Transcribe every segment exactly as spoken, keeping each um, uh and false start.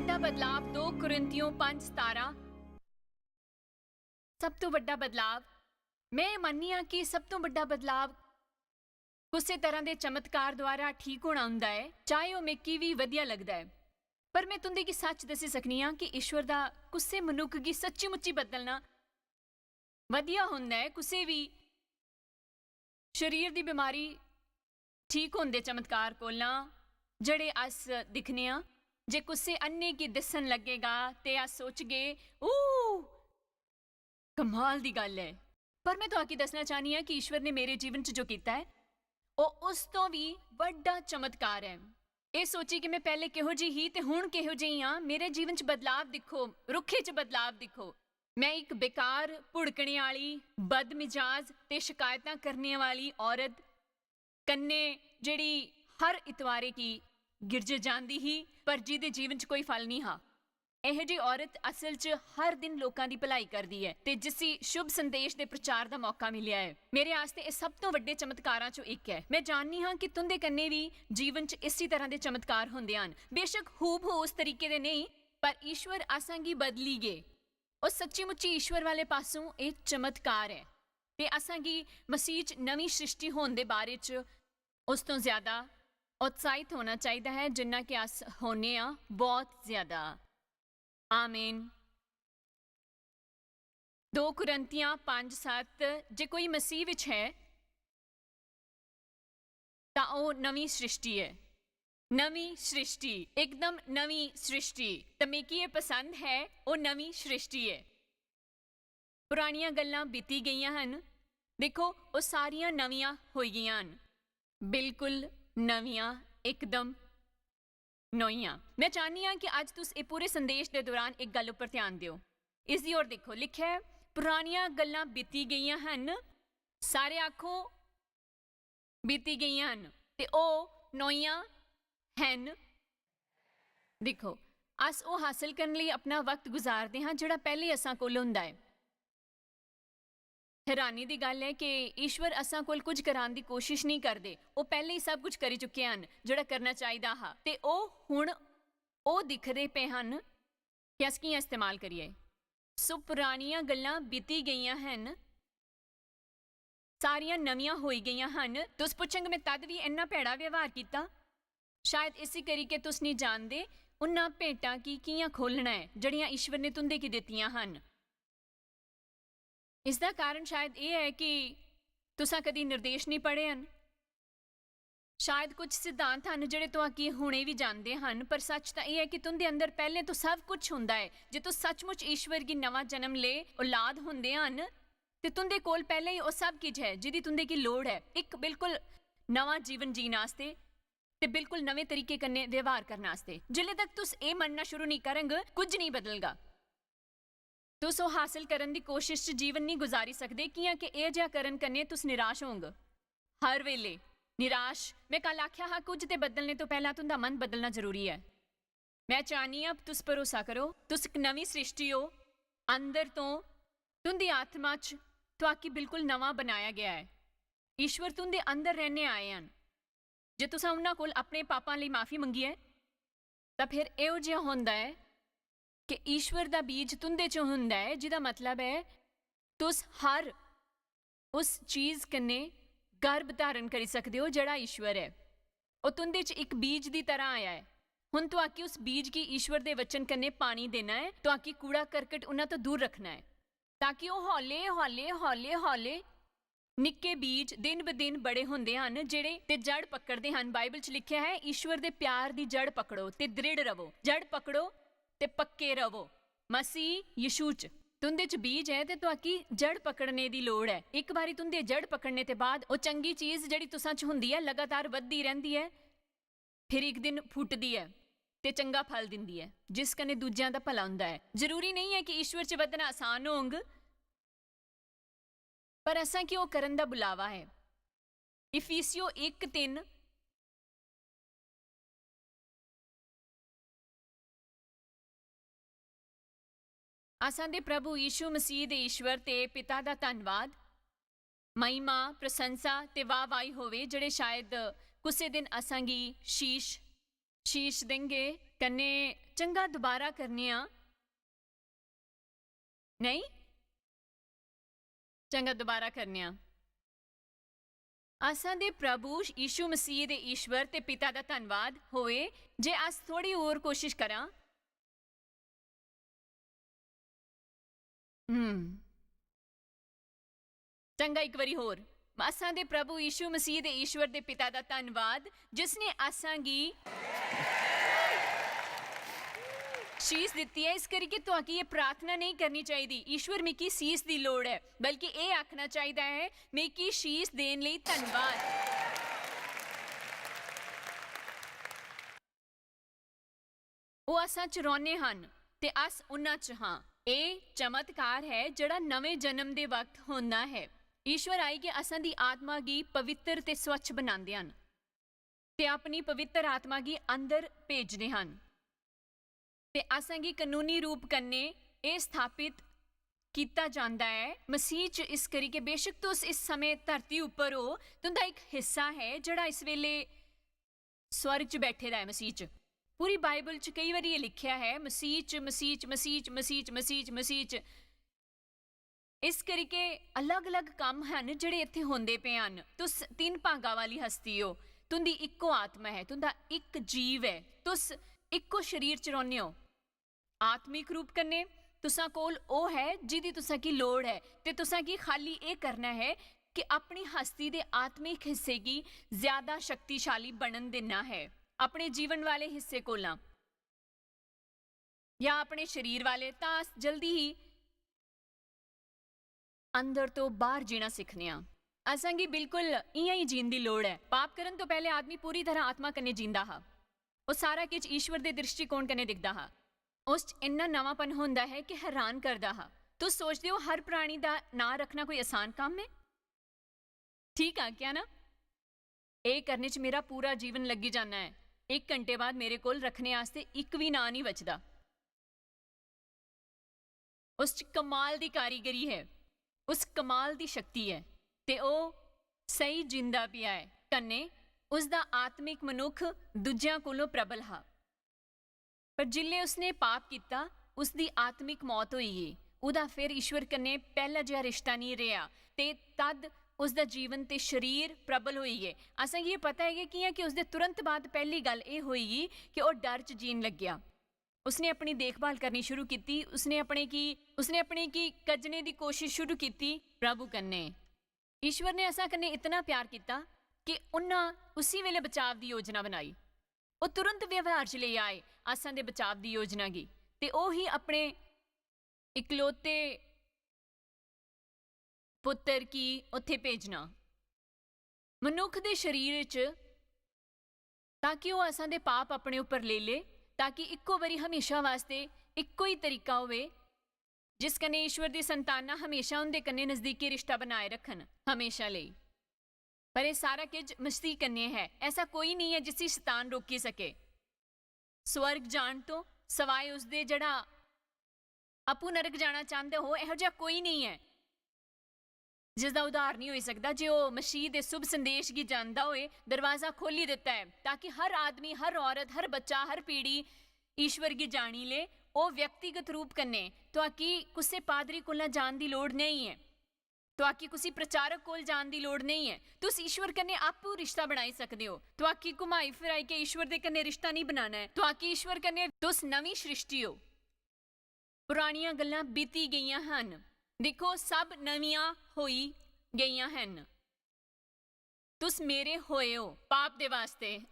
बड्डा बदलाव, दो कुरिन्थियों पाँच सतारां। सब तो बड्डा बदलाव, मैं एह् मन्ननी आं कि सब तो बड्डा बदलाव कुसै तरह दे चमत्कार द्वारा ठीक होना हुंदा ऐ, चाहे ओह् मिगी बी वधिया लगदा ऐ। पर मैं तुं'दे गी सच्च दस्सी सकनी आं कि ईश्वर दा कुसै मनुक्ख गी सच्ची-मुच्ची बदलना वधिया होंदा ऐ, कुसै बी शरीर दी बमारी ठीक होंदे चमत्कार कोला, जेह्ड़े अस दिक्खने आं। जे कुसै अन्ने गी दिस्सन लगेगा ते अस सोचगे, "ऊ, कमाल दी गल्ल ऐ।" पर मैं तुआकी दस्सना चाह्न्नी आं कि ईश्वर ने मेरे जीवन च जो कीता ऐ, ओह् उस तो बी बड्डा चमत्कार ऐ। एह् सोची कि मैं पैह्ले किहो जेही ही ते हुन किहो जेही आं, मेरे जीवन च बदलाव दिक्खो, रुक्खे च बदलाव दिक्खो। मैं इक बेकार, भुड़कने आह्ली, बदमिजाज ते शकायतां करने वाली औरत कन्नै, जेह्ड़ी हर इतवारे गी गिरजे जांदी ही, पर जि'दे जीवन च कोई फल निं हा। एहो जेही औरत असल च हर दिन लोकां दी भलाई करदी ऐ ते जिसी शुभ संदेश दे प्रचार दा मौका मिलेआ ऐ। मेरे आस्तै एह् सब तों बड्डे चमत्कारां चों इक ऐ। मैं जाननी आं कि तुं'दे कन्नै बी जीवन च इसी तरह दे चमत्कार होंदे हन। बेशक हूबहू उस तरीके दे नेईं, पर ईश्वर असां गी बदली गे। ओह् सच्ची-मुच्ची ईश्वर वाले पासों एह् चमत्कार ऐ। ते असां गी मसीह च नमीं सृष्टि होन दे बारे च उस तों ज्यादा उत्साहित होना चाहिदा ऐ, जिन्ना कि अस होने आं, बहुत ज्यादा। आमीन। दो कुरिन्थियां पाँच सत्त, जे कोई मसीह विच ऐ, तां ओह् नमीं सृष्टि ऐ। नमीं सृष्टि, एकदम नमीं सृष्टि। ते मिगी एह् पसंद ऐ, ओह् नमीं सृष्टि ऐ। पुरानियां गल्लां बीती गेइयां हन, दिक्खो, ओह् सारियां नमियां होई गेइयां हन। बिल्कुल नमियां, एकदम नोइयां। मैं चाह्न्नी आं कि अज्ज तुस एह् पूरे संदेश दे दौरान इक गल्ल उप्पर ध्यान देओ। इसदी ओर दिक्खो, लिखेआ ऐ, "पुरानियां गल्लां बीती गेइयां हन।" सारे आखो, "बीती गेइयां हन।" ते ओह् नोइयां हन। दिक्खो, अस ओह् हासल करने लेई अपना वक्त गुजारदे हां, जेह्ड़ा पैह्ले असां कोल होंदा ऐ। हैरानी दी गल्ल ऐ कि ईश्वर असां कोल कुछ करान दी कोशिश नेईं करदे। ओह् पैह्ले ही सब कुछ करी चुके हन, जेह्ड़ा करना चाहिदा हा। ते ओह् हुन ओह् दिखदे पे हन कि अस कि'यां इस्तेमाल करिए। सो पुरानियां गल्लां बीती गेइयां हन, सारियां नमियां होई गेइयां हन। तुस पुच्छंग, "मैं तद भी इन्ना भैड़ा व्यवहार कीता?" शायद इसी करी के तुस नेईं जानदे उन्ना भेंटां गी कि'यां खोलना ऐ, जेह्ड़ियां ईश्वर ने तुं'दे गी दित्तियां हन। इसदा कारण शायद एह् ऐ कि तुसां कदी निर्देश नेईं पढ़े हन। शायद कुछ सिद्धांत हन जेह्ड़े तुआकी हुने बी जानदे हन, पर सच्च तां एह् ऐ कि तुं'दे अंदर पैह्लें तो सब कुछ होंदा ऐ। जे तुस सचमुच ईश्वर गी नमां जन्म ले औलाद होंदे हन, ते तुं'दे कोल पैह्लें ही ओह् सब किश ऐ जि'दी तुं'दे गी लोड़ ऐ, इक बिल्कुल नमां जीवन जीन आस्तै ते बिल्कुल नमें तरीके कन्नै व्यवहार करन आस्तै। जिसले तक तुस एह् मन्नना शुरू नेईं करंग, कुछ नेईं बदलगा। तुस ओह् हासल करन दी कोशिश च जीवन नेईं गुजारी सकदे, कि'यां कि एह् जेहा करन कन्नै तुस निराश होंग। हर वेले निराश। मैं कल आखेआ हा, कुछ ते बदलने तो पैह्ला तुं'दा मन बदलना जरूरी ऐ। मैं चाह्न्नी आं तुस भरोसा करो, तुस इक नमीं सृष्टि ओ। अंदर तो तुं'दी आत्मा च तुआकी बिल्कुल नमां बनाया गेआ ऐ। ईश्वर तुं'दे अंदर रैह्ने आए हन। जे तुसें उन्हां कोल अपने पापां लेई माफी मंगी ऐ, तां फिर एहो जेहा होंदा ऐ कि ईश्वर दा बीज तुं'दे च होंदा ऐ, जि'दा मतलब ऐ तुस हर उस चीज कन्नै गर्भ धारण करी सकदे ओ जेह्ड़ा ईश्वर ऐ। ओह् तुं'दे च इक बीज दी तरह आया ऐ। हुन तुआकी उस बीज गी ईश्वर दे वचन कन्नै पानी देना ऐ, तुआकी कूड़ा करकट उन्हां तो दूर रखना ऐ, ताकि ओह् हौले, हौले, हौले, हौले निक्के बीज दिन ब दिन बड़े होंदे हन, जेह्ड़े ते जड़ पकड़दे हन। बाइबल च लिखेआ ऐ, "ईश्वर दे प्यार दी जड़ पकड़ो ते दृढ़ रवो।" जड़ पकड़ो ते पक्के रवो मसीह यीशु च। तुं'दे च बीज ऐ ते तुआकी जड़ पकड़ने दी लोड़ ऐ। इक बारी तुं'दे जड़ पकड़ने ते बाद ओह् चंगी चीज जेह्ड़ी तुसां च होंदी ऐ, लगातार बधदी रैंह्दी ऐ, फिर इक दिन फुटदी ऐ ते चंगा फल दिंदी ऐ, जिस कन्नै दूजेआं दा भला हुंदा ऐ। जरूरी नेईं ऐ कि ईश्वर च बधना आसान होंग, पर असां गी ओह् करन दा बुलावा ऐ। इफिसियो इक तिन्न। असां दे प्रभु यीशु मसीह दे ईश्वर ते पिता दा धन्नवाद, महिमा, प्रशंसा ते वाह-वाही होवे, जेह्ड़े शायद कुसै दिन असां गी शीश, शीश देंगे। कन्नै चंगा, दोबारा करने आं। नहीं? चंगा, दोबारा करने आं। असां दे प्रभु यीशु मसीह दे ईश्वर ते पिता दा धन्नवाद होए जे अस थोड़ी होर कोशिश करां। हम्म। चंगा, इक बारी होर। असां दे प्रभु यीशु मसीह दे ईश्वर दे पिता दा धन्नवाद, जिसने असां गी शीश दित्ती ऐ। इस करियै तुआकी एह् प्रार्थना नेईं करनी चाहिदी, "ईश्वर, मिगी शीश दी लोड़ ऐ," बल्कि एह् आखना चाहिदा ऐ, "मिगी शीश देन लेई धन्नवाद।" ओह् असां च रौह्ने हन ते अस उन्हां च हां। एह् चमत्कार ऐ जेह्ड़ा नमें जन्म दे वक्त होंदा ऐ। ईश्वर आई के असां दी आत्मा गी पवित्र ते स्वच्छ बनांदे हन ते अपनी पवित्र आत्मा गी अंदर भेजदे हन। ते असें गी कनूनी रूप कन्नै एह् स्थापित कीता जांदा ऐ मसीह च, इस करी के बेशक तुस इस समें धरती उप्पर ओ, तुं'दा इक हिस्सा ऐ जेह्ड़ा इस बेले स्वर्ग च बैठे दा ऐ मसीह च। पूरी बाइबल च केई बारी एह् लिखेआ ऐ, "मसीह च, मसीह च, मसीह च, मसीह च, मसीह च, मसीह च।" इस करी के अलग-अलग कम्म हन जेह्ड़े इत्थै होंदे पे हन। तुस तिन्न भागा वाली हस्ती ओ, तुं'दी इक्को आत्मा ऐ, तुं'दा इक जीव ऐ, तुस इक्को शरीर च रौह्ने ओ। आत्मिक रूप कन्नै तुसां कोल ओह् ऐ जिदी तुसां गी लोड़ ऐ, ते तुसां गी खाली एह् करना ऐ कि अपनी हस्ती दे आत्मिक हिस्से गी ज्यादा शक्तिशाली बनन देना ऐ अपने जीवन वाले हिस्से कोला, या अपने शरीर वाले। तां अस जल्दी ही अंदर तो बाहर जीना सिक्खने आं। असें गी बिल्कुल इ'यां ही जीन दी लोड़ ऐ। पाप करन तो पैह्ले आदमी पूरी तरह आत्मा कन्नै जींदा हा। ओह् सारा किश ईश्वर दे दृष्टिकोण कन्नै दिखदा हा। उस च इन्ना नवांपन होंदा ऐ कि हैरान करदा हा। तुस सोचदे ओ हर प्राणी दा नांऽ रखना कोई आसान कम्म ऐ? ठीक आखेआ ना? एह् करने च मेरा पूरा जीवन लग्गी जाना ऐ। इक घंटे बाद मेरे कोल रखने आस्तै इक बी नांऽ निं बचदा। उस च कमाल दी कारीगरी ऐ, उस कमाल दी शक्ति ऐ, ते ओह् स्हेई जींदा पिया ऐ। कन्नै उसदा आत्मिक मनुक्ख दूजेआं कोलों प्रबल हा। पर जिसलै उसने पाप कीता, उसदी आत्मिक मौत होई गेई। ओह्दा फिर ईश्वर कन्नै पैह्ला जेहा रिश्ता निं रेहा, ते तद उसदा जीवन ते शरीर प्रबल होई गे। असेंगी एह् पता ऐ कि कि'यां कि उसदे तुरंत बाद पैह्ली गल्ल एह् होई गेई कि ओह् डर च जीन लग्गेआ। उसने अपनी देखभाल करनी शुरू कीती, उसने अपने की, उसने अपने की कज्जने दी कोशिश शुरू कीती प्रभु कन्नै। ईश्वर ने असां कन्नै इतना प्यार कीता कि उन्ना उसी वेले बचाव दी योजना बनाई। ओह् तुरंत व्यवहार च लेई आए असां दे बचाव दी योजना गी, ते ओह् ही अपने इकलौते पुत्तर गी उत्थे भेजना। मनुक्ख दे शरीर च, ताकि ओह् असां दे पाप अपने उप्पर लेई ले, ताकि इक्को बारी हमेशा वास्ते इक्को ही तरीका होवे, जिस कन्नै ईश्वर दी संतानां हमेशा उं'दे कन्नै नजदीकी रिश्ता बनाए रखन, हमेशा लेई। पर एह् सारा किश मसीह कन्नै ऐ। ऐसा कोई नेईं ऐ जिसी शैतान रोकी सके। स्वर्ग जान तो सवाए उसदे जेह्ड़ा आपूं नरक जाना चांह्दा हो, एहो जेहा कोई नेईं ऐ जिसदा उद्धार निं होई सकदा। जे ओह् मसीह दे शुभ संदेश गी जानदा होए, दरवाजा खोह्ल्ली दित्ता ऐ ताकि हर आदमी, हर औरत, हर बच्चा, हर पीढ़ी ईश्वर गी जानी ले। ओह् व्यक्तिगत रूप कन्नै, तुआकी कुसै पादरी कोला जान दी लोड़ नेईं ऐ, तुआकी कुसै प्रचारक कोल जान दी लोड़ नेईं ऐ। तुस ईश्वर कन्नै आपूं रिश्ता बनाई सकदे ओ। तुआकी घुमाई फिराई के ईश्वर दे कन्नै रिश्ता निं बनाना ऐ। तुआकी ईश्वर कन्नै, तुस नमीं सृष्टि ओ। पुरानियां गल्लां बीती गेइयां हन, दिक्खो, सब नमियां होई गेइयां हन। तुस मेरे होए ओ पाप दे वास्ते।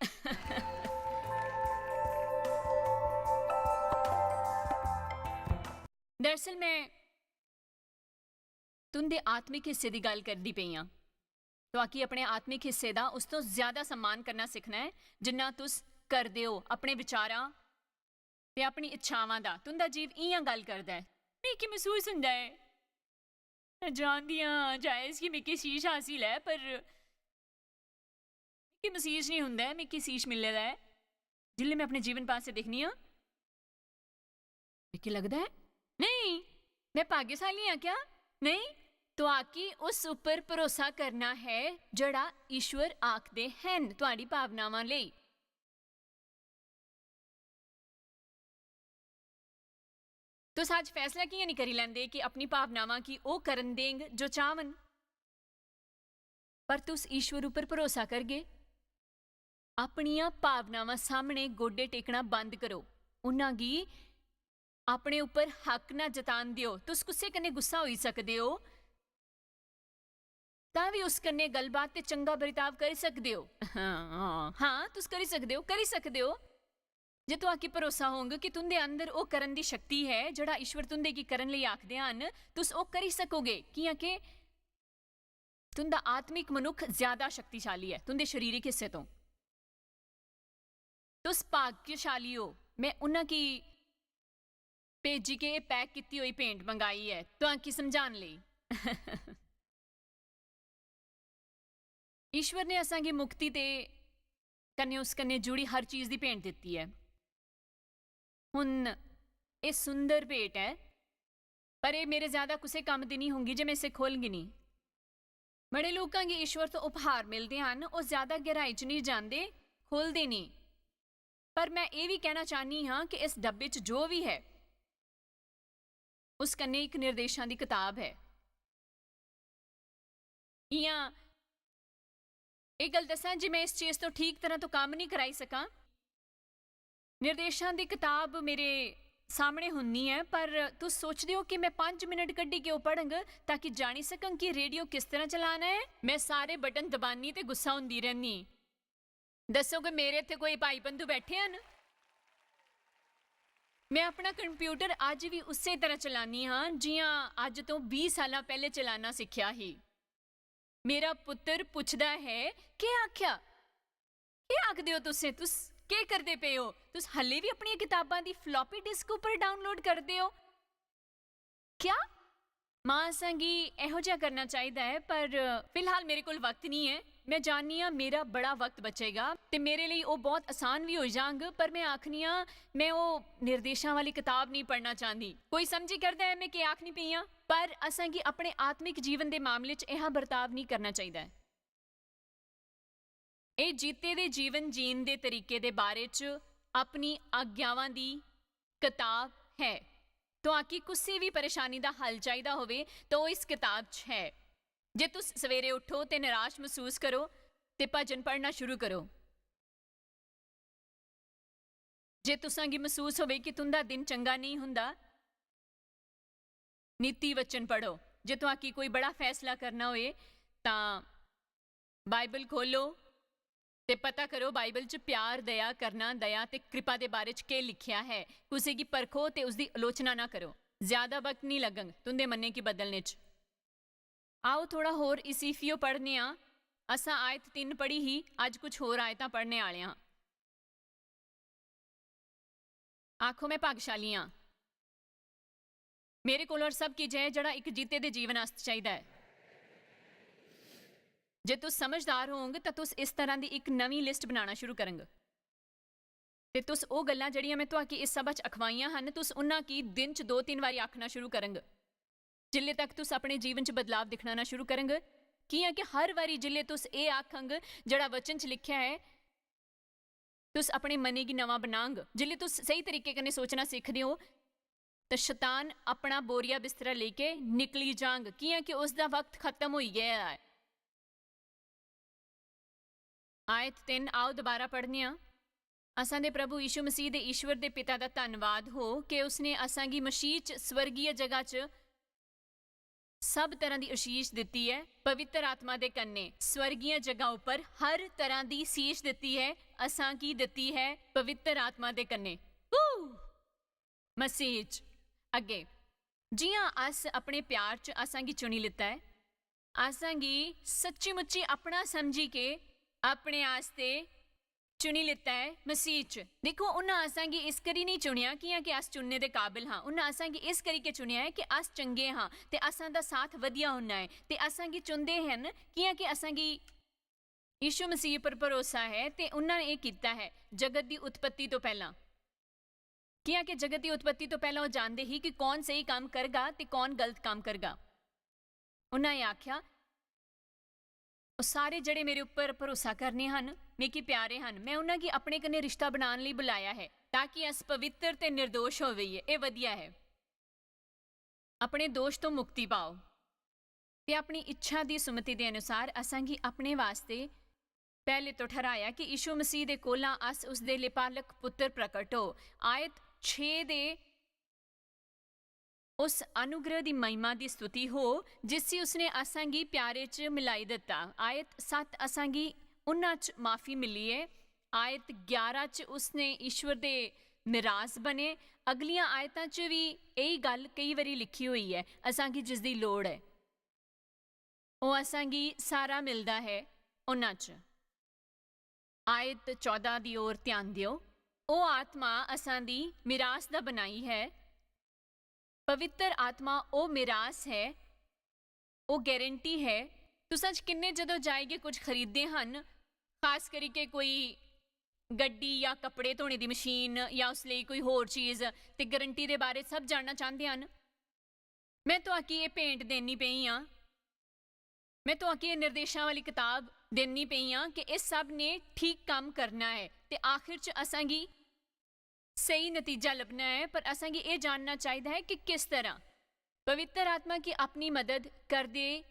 दरअसल में तुं'दे आत्मिक हिस्से दी गल्ल करदी पेई आं। तुआकी अपने आत्मिक हिस्से दा उस तो ज्यादा सम्मान करना सिक्खना ऐ जिन्ना तुस करदे ओ अपने विचारां ते अपनी इच्छावां दा। तुं'दा जीव इ'यां गल्ल करदा ऐ। मिगी मसूस होंदा ऐ, में जानदी आं जायज कि मिगी शीश हासिल ऐ, पर मिगी मसीह च निं होंदा ऐ, मिगी शीश मिले दा ऐ। जिसलै में अपने जीवन पासै दिक्खनी आं, मिगी लगदा ऐ, नेईं, में भाग्यशाली आं क्या? नेईं, तुआकी उस उप्पर भरोसा करना ऐ जेह्ड़ा ईश्वर आखदे हन तुआड़ी भावनावां लेई। तुस अज्ज फैसला कि'यां निं करी लैंदे कि अपनी भावनावां गी ओह् करन देंग जो चाह्वन? पर तुस ईश्वर उप्पर भरोसा करगे। अपनियां भावनावां सामनै गोडे टेकना बंद करो। उन्हां गी अपने उप्पर हक ना जतान देओ। तुस कुसै कन्नै गुस्सा होई सकदे ओ, तां बी उस कन्नै गल्लबात ते चंगा बर्ताव करी सकदे ओ। हां, हां, तुस करी सकदे ओ, करी सकदे ओ। जे तुआकी भरोसा होंग कि तुंदे अंदर ओह् करन दी शक्ति ऐ जेह्ड़ा ईश्वर तुंदे गी करन लेई आखदे हन, तुस ओह् करी सकोगे, कि'यां के तुंदा आत्मिक मनुक्ख ज्यादा शक्तिशाली ऐ तुंदे शरीरिक हिस्से तो। तुस भाग्यशाली ओ, में उन्हां गी भेजी के एह् पैक कीती होई भेंट मंगाई ऐ तुआकी समझान लेई। ईश्वर ने असांगी मुक्ति ते कन्नै उस कन्नै जुड़ी हर चीज दी भेंट दित्ती ऐ। हुन एह् सुंदर भेंट ऐ, पर एह् मेरे ज्यादा कुसै कम्म दी निं होंगी जे में इसे खोलगी निं। बड़े लोकां गी ईश्वर तो उपहार मिलदे हन, ओह् ज्यादा गैहराई च निं जांदे, खोलदे निं। पर में एह् बी कहना चाह्न्नी हां कि इस डब्बे च जो बी है, उस कन्नै इक निर्देशां दी कताब ऐ। इ'यां एह् गल्ल दस्सां जे में इस चीज तो ठीक तरह तो कम्म निं कराई सकां। निर्देशां दी कताब मेरे सामनै हुन्नी ऐ, पर तुस सोचदे ओ कि में पंज मिनट कड्ढी के ओह् पढ़ंग ताकि जानी सकंग कि रेडियो किस तरह चलाना ऐ? में सारे बटन दबानी ते गुस्सा होंदी रैह्नी। दस्सो कि मेरे इत्थै कोई भाई बंधु बैठे हन? में अपना कंप्यूटर अज्ज बी उस्सै तरह चलानी हां जि'यां अज्ज तो बीह् साल्लां पैह्ले चलाना सिक्खेआ ही। मेरा पुत्तर पुछदा है, "केह् आखेआ? केह् आखदे ओ तुसें? तुस केह् करदे पे ओ? तुस हल्ले बी अपनियां कताबां दी फ्लॉपी डिस्क उप्पर डाउनलोड करदे ओ? क्या?" मां असांगी एहो जेहा करना चाहिदा ऐ, पर फिलहाल मेरे कोल वक्त निं ऐ। में जाननी आं मेरा बड़ा वक्त बचेगा ते मेरे लेई ओह् बहुत आसान बी होई जांग, पर में आखनी आं, में ओह् निर्देशां वाली कताब निं पढ़ना चांह्दी। कोई समझी करदा ऐ में केह् आखनी पई आं? पर असांगी अपने आत्मिक जीवन दे मामले च एहा बर्ताव निं करना चाहिदा ऐ। एह् जीते दे जीवन जीन दे तरीके दे बारे च अपनी आज्ञावां दी कताब है। तुआकी कुसै बी परेशानी दा हल चाहिदा होवे, तां ओह् इस कताब च है। जे तुस सवेरे उठो ते निराश मसूस करो, ते भजन पढ़ना शुरू करो। जे तुसां गी मसूस होवे कि तुंदा दिन चंगा नेईं हुंदा, नीति वचन पढ़ो। जे तुआकी कोई बड़ा फैसला करना होए, तां बाइबल खोलो ते पता करो बाइबल च प्यार, दया, करना, दया ते कृपा दे बारे च केह् लिखेआ है। कुसै गी परखो ते उसदी आलोचना ना करो। ज्यादा वक्त निं लग्गग तुंदे मनै गी बदलने च। आओ, थोड़ा होर इसीफियो पढ़ने आं। असां आयत तिन्न पढ़ी ही, अज्ज कुछ होर आयतां पढ़ने आह्ले आं। आखो, "मैं भागशाली आं। मेरे कोल और सब किश ऐ जेह्ड़ा इक जीते दे जीवन आस्तै चाहिदा ऐ।" जे तुस समझदार होंग, तां तुस इस तरह दी इक नमीं लिस्ट बनाना शुरू करंग। ते तुस ओह् गल्लां जेह्ड़ियां में तुआकी इस सभा च अखवाइयां हन, तुस उन्हां गी दिन च दो तिन्न बारी आखना शुरू करंग। जिल्ले तक तुस अपने जीवन च बदलाव दिक्खना ना शुरू करंग, कि'यां कि हर बारी जिल्ले तुस एह् आखंग जेह्ड़ा वचन च लिखेआ ऐ, तुस अपने मनै गी नमां बनांग। जिल्ले तुस स्हेई तरीके कन्नै सोचना सिखदे ओ, तां शतान अपना बोरिया बिस्तरा लेइयै निकली जांग, कि'यां कि उसदा वक्त खत्म होई गेआ ऐ। आयत तिन्न, आओ दोबारा पढ़ने आं। असां दे प्रभु यीशु मसीह दे ईश्वर दे पिता दा धन्नवाद हो कि उसने असां गी मसीह च स्वर्गीय जगह च सब तरह दी आशीष दित्ती ऐ, पवित्र आत्मा दे कन्नै स्वर्गीय जगह उप्पर हर तरह दी सीश दित्ती ऐ, असां गी दित्ती ऐ पवित्र आत्मा दे कन्नै। हू! मसीह च अग्गें, जि'यां अस अपने प्यार च असां गी चुनी लित्ता ऐ, असां गी सच्ची मुच्ची अपना समझी के अपने आस्तै चुनी लित्ता ऐ मसीह च। दिक्खो, उन्हां असां गी इस करी नेईं चुनेआ कि'यां कि अस चुनने दे काबल हां, उन्हां असां गी इस करी के चुनेआ ऐ कि अस चंगे हां ते असां दा साथ वधिया होना ऐ, ते असां गी चुनदे हन कि'यां कि असां गी यीशु मसीह पर भरोसा ऐ ते उन्हां एह् कीता ऐ जगत दी उत्पत्ति तो पैह्लां। कि'यां कि जगत दी उत्पत्ति तो पैह्लां ओह् जानदे ही कि कौन स्हेई कम्म करगा ते कौन गलत कम्म करगा। उन्हां एह् आखेआ, "ओह् सारे जेह्ड़े मेरे उप्पर भरोसा करने हन, मिगी प्यारे हन, में उन्हां गी अपने कन्नै रिश्ता बनान लेई बुलाया ऐ, ताकि अस पवित्र ते निर्दोष होवैये। एह् वधिया ऐ।" अपने दोष तो मुक्ति पाओ। ते अपनी इच्छा दी सुमति दे अनुसार असांगी अपने वास्ते पैहले तो ठहराया कि यीशु मसीह दे कोला अस उसदे लेपालक पुत्र प्रकट हो। आयत छे दे उस अनुग्रह दी महिमा दी स्तुति हो, जिसी उसने असांगी प्यारे च मिलाई दित्ता। आयत सत्त असांगी उन्हां च माफी मिली ऐ। आयत ग्यारह च उसने ईश्वर दे मिरास बने। अगलियां आयतां च भी यही गल्ल केई बारी लिखी होई ऐ, असांगी जिसदी लोड़ ऐ। ओह असांगी सारा मिलदा है उन्हां च। आयत चौदां दी ओर ध्यान दियो। ओह आत्मा असां दी मिरास दा बनाई है। पवित्र आत्मा ओह मिरास है, ओह गारंटी है। तुसां च किन्ने जदों जाइयै कुछ खरीददे हन, खास करियै कोई गड्डी या कपड़े धोने दी मशीन या उस लेई कोई होर चीज, ते गारंटी दे बारे सब जानना चांहदे हन। मैं तुआकी एह भेंट देनी पेई आं, मैं तुआकी एह निर्देशां वाली कताब देनी पेई आं कि एह सब ने ठीक कम्म करना ऐ, ते आखिर च असांगी स्हेई नतीजा लब्भना ऐ, पर असांगी एह जानना चाहिदा ऐ कि किस तरह पवित्र आत्मा की अपनी मदद करदे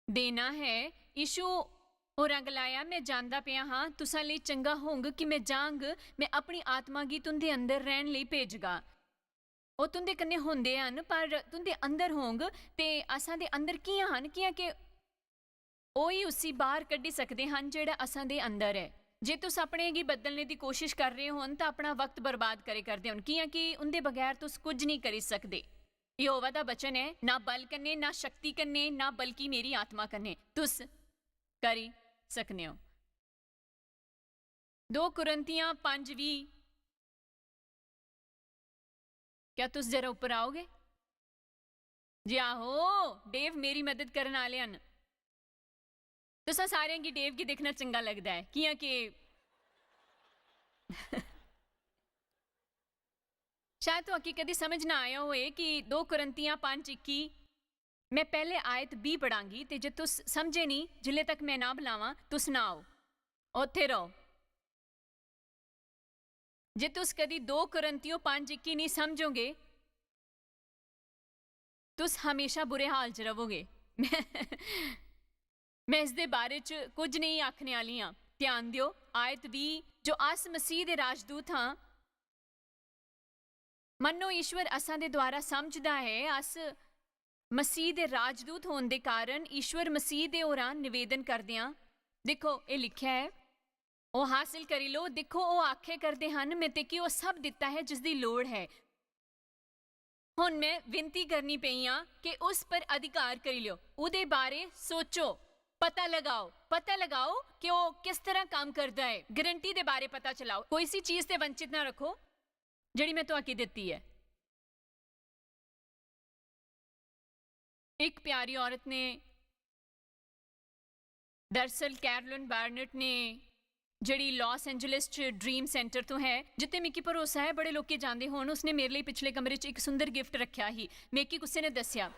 देना है। यीशु होरां गलाया, "मैं जानदा पेआ हां, तुसां लेई चंगा होंग कि मैं जांग, मैं अपनी आत्मा गी तुंदे अंदर रैहन लेई भेजगा।" ओह तुंदे कन्नै होंदे हन, पर तुंदे अंदर होंग। ते असां दे अंदर कि'यां हन? कि'यां के ओही उसी बाहर कड्ढी सकदे हन जेहड़ा असां दे अंदर ऐ। जे तुस अपने गी बदलने दी कोशिश कर रहे होन, तां अपना वक्त बर्बाद करे करदे होन, कि'यां कि उंदे बगैर तुस कुछ नेई करी सकदे। यहोवा दा वचन ऐ, "ना बल कन्नै, ना शक्ति कन्नै, ना बल्कि मेरी आत्मा कन्नै तुस करी सकने ओ।" दो कुरिन्थियां पंज बीह। क्या तुस जरा उप्पर आओगे? जी आहो, डेव मेरी मदद करन आह्ले हन। तुसां सारें गी डेव गी दिक्खना चंगा लगदा ऐ, कि'यां कि शायद तुआकी कदी समझ ना आया होए कि दो कुरिन्थियां पंज इक्की, मैं पैहले आयत बीह पढ़ांगी, ते जे तुस समझे निं, जिल्ले तक मैं ना बलावां, तुस ना आओ, उत्थे रहो। जे तुस कदी दो कुरिन्थियों पंज इक्की निं समझोगे, तुस हमेशा बुरे हाल च रवोगे। मैं इसदे बारे च कुछ नेईं आखने आह्ली आं। ध्यान देओ, आयत बीह, "जो अस मसीह दे राजदूत हां।" मन्नो ईश्वर असां दे द्वारा समझदा ऐ, अस मसीह दे राजदूत होन दे कारण ईश्वर मसीह दे होरां निवेदन करदे आं। दिक्खो, एह् लिखेआ ऐ, "ओह् हासल करी लो।" दिक्खो, ओह् आखे करदे हन, "मैं तेकी ओह् सब दित्ता ऐ जिसदी लोड़ ऐ।" हुन मैं विनती करनी पेई आं कि उस पर अधिकार करी लो, ओह्दे बारे सोचो, पता लगाओ, पता लगाओ कि ओह् किस तरह कम्म करदा ऐ। गारंटी दे बारे पता चलाओ, कोई सी चीज ते वंचित ना रखो जेह्ड़ी मैं तुआकी दित्ती ऐ। इक प्यारी औरत ने, दरअसल कैरोलिन बार्नेट ने, जेह्ड़ी लॉस एंजलिस च ड्रीम सेंटर तो है, जित्थे मिकी भरोसा ऐ बड़े लोकें जांदे होन, उसने मेरे लेई पिछले कमरे च इक सुंदर गिफ्ट रखेआ ही। मिकी कुसै ने दस्सेआ,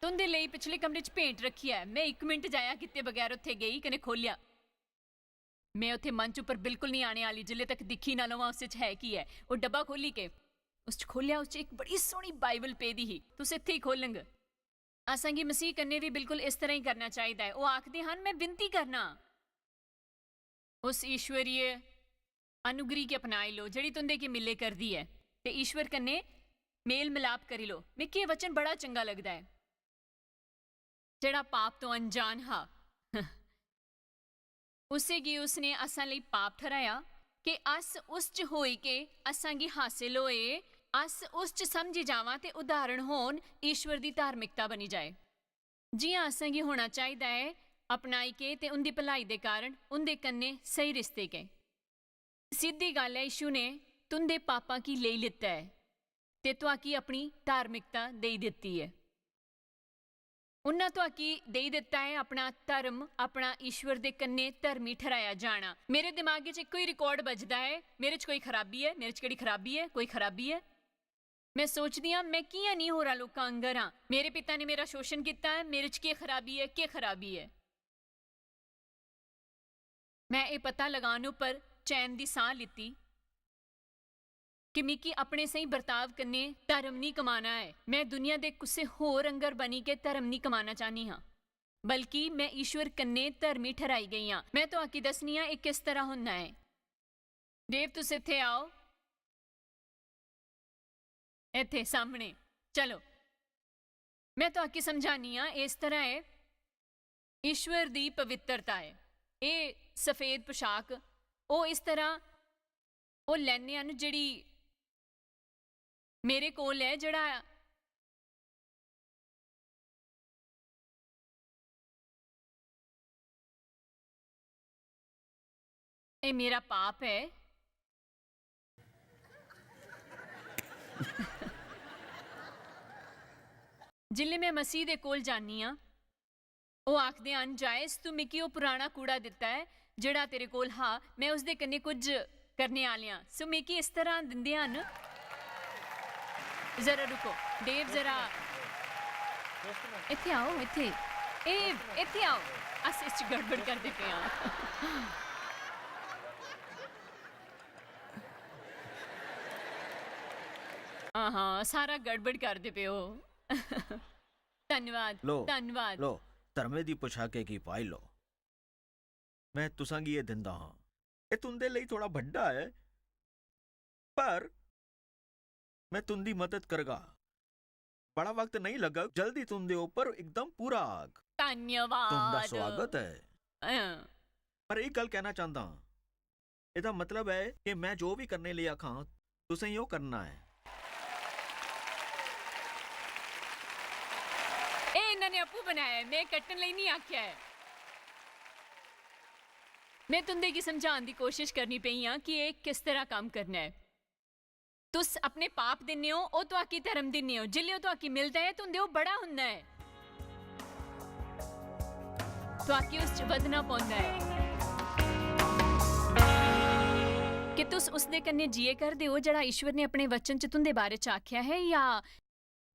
"तुं'दे लेई पिछले कमरे च भेंट रखी ऐ।" मैं इक मिंट जाया कीते बगैर उत्थे गेई कन्नै खोह्लेआ। मैं उत्थे मंच उप्पर बिल्कुल निं आने आह्ली, जिल्ले तक दिक्खी ना लवां उस च है की ऐ। ओह् डब्बा खोह्ली के उस च खोह्लेआ, उस च इक बड़ी सोह्नी बाइबल पेदी ही। तुस इत्थे ही खोह्लंग। असेंगी मसीह कन्नै बी बिल्कुल इस तरह ही करना चाहिदा ऐ। ओह् आखदे हन, "मैं विनती करना, उस ईश्वरीय अनुग्रह गी अपनाई लो, जेह्ड़ी तुं'दे गी मिले करदी ऐ, ते ईश्वर कन्नै मेल मलाप करी लो।" मिगी एह् वचन बड़ा चंगा लगदा ऐ। जेह्ड़ा पाप तो अनजान हा, उसे गी उसने असां लेई पाप ठहराया, कि अस उस च होई के असां गी हासिल होए, अस उस च समझी जावां ते उदाहरण होन, ईश्वर दी धार्मिकता बनी जाए। जि'यां असें गी होना चाहिदा ऐ, अपनाई के ते उं'दी भलाई दे कारण उं'दे कन्नै स्हेई रिश्ते के। सिद्धी गल्ल ऐ, यीशु ने तुं'दे पापां गी लेई लैता ऐ ते तुआकी अपनी धार्मिकता देई दित्ती ऐ। उन्ना तुआकी देई दित्ता ऐ अपना धर्म, अपना ईश्वर दे कन्नै धर्मी ठहराया जाना। मेरे दिमाग च इक्को ही रिकॉर्ड बजदा ऐ, मेरे च कोई खराबी ऐ, मेरे च केह्ड़ी खराबी ऐ, कोई खराबी ऐ। मैं सोचदी आं, "मैं कि'यां निं होरां लोकां आंगर आं? मेरे पिता ने मेरा शोशन कीता ऐ, मेरे च केह् खराबी ऐ, केह् खराबी ऐ?" मैं एह् पता लगान उप्पर चैन दी साह् लित्ती। कि मिगी अपने स्हेई बर्ताव कन्नै धर्म निं कमाना ऐ। में दुनिया दे कुसै होर आंगर बनी के धर्म निं कमाना चाह्न्नी आं, बल्कि में ईश्वर कन्नै धर्मी ठर्हाई गेई आं। में तुआकी दस्सनी आं एह् किस तरह होंदा ऐ। देव, तुस इत्थै आओ, इत्थै सामनै। चलो, में तुआकी समझानी आं। इस तरह ऐ, ईश्वर दी पवित्रता ऐ। एह् सफेद पोशाक, ओह् इस तरह ओह् लैने हन जेह्ड़ी मेरे कोल ऐ, जेह्ड़ा एह् मेरा पाप ऐ। जिसलै में मसीह दे कोल जान्नी आं, ओह् आखदे हन, "जायस, तू मिगी ओह् पुराना कूड़ा दित्ता ऐ जेह्ड़ा तेरे कोल हा, में उसदे कन्नै कुछ करने आह्ले आं।" सो मिगी इस तरह दिंदे हन। जरा रुको, देव, जरा इत्थै आओ, इत्थै। एह्, इत्थै आओ। अस इस च गड़बड़ करदे पे आं। हां, हां, सारा गड़बड़ करदे पे ओ। धन्नवाद, लो, धन्नवाद। लो, धर्मे दी पोशाकै गी पाई लो। में तुसां गी एह् दिंदा हां। एह् तुं'दे लेई थोह्ड़ा बड्डा ऐ, पर में तुं'दी मदद करगा। बड़ा वक्त नेईं लग्गग, जल्दी तुं'दे उप्पर इकदम पूरा आग। धन्यवाद। तुं'दा सुआगत ऐ। अं। पर एह् गल्ल कहना चांह्दा हां, एह्दा मतलब ऐ कि में जो बी करने लेई आखां, तुसें ओह् करना ऐ। एह् इन्ना ने आपूं बनाया ऐ, में कट्टन लेई निं आखेआ ऐ। में तुं'दे गी समझान दी कोशश करनी पेई आं कि एह् किस तरह कम्म करना ऐ। तुस अपने पाप दिन्ने ओ, ओह् तुआकी धर्म दिन्ने ओ। जिसलै ओह् तुआकी मिलदा ऐ, तुं'दे ओह् बड़ा हुंदा ऐ। तुआकी उस च बधना पौंदा ऐ। कि तुस उसदे कन्नै जिये करदे ओ, जेह्ड़ा ईश्वर ने अपने वचन च तुं'दे बारे च आखेआ ऐ, जां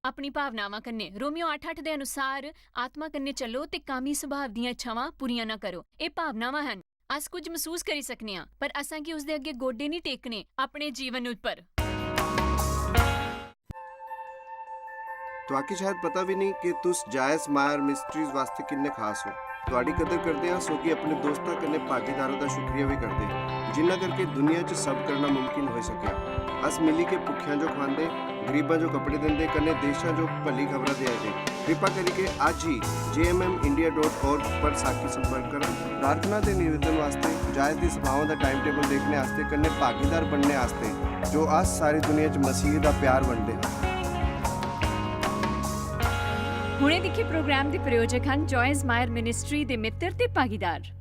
अपनी भावनावां कन्नै? रोमियो अट्ठ अट्ठ दे अनुसार, "आत्मा कन्नै चलो ते कामी सुभाव दियां इच्छावां पूरियां ना करो।" एह् भावनावां हन। अस कुछ मसूस करी सकने आं, पर असां गी उसदे अग्गें गोडे निं टेकने अपने जीवन उप्पर। तुआकी शायद पता बी नेईं कि तुस जायस मायर मिस्ट्रीज वास्तै किन्ने खास ओ। तुआडी कदर करदे आं, सो कि अपने दोस्तां कन्नै भागीदारी दा शुक्रिया बी करदे, जिन्ना करके दुनिया च सब करना मुमकिन होई सकेआ। अस मिली के भुक्खेआं जो खवांदे, गरीबां जो कपड़े दिंदे, कन्नै देशां जो भली खबरां देआ दे। कृपा करियै अज्ज ही J M M India dot org पर साकी संपर्क करो। प्रार्थना ते निवेदन वास्तै, जायस दी सभाओं दा टाइम टेबल देखने आस्तै, कन्नै भागीदार बनने आस्तै, जो अस सारी दुनिया च मसीह दा प्यार बंडदे हां। हुणे दिक्खे प्रोग्राम दे प्रायोजक हन जॉयस मायर मिनिस्ट्री दे मित्र ते भागीदार।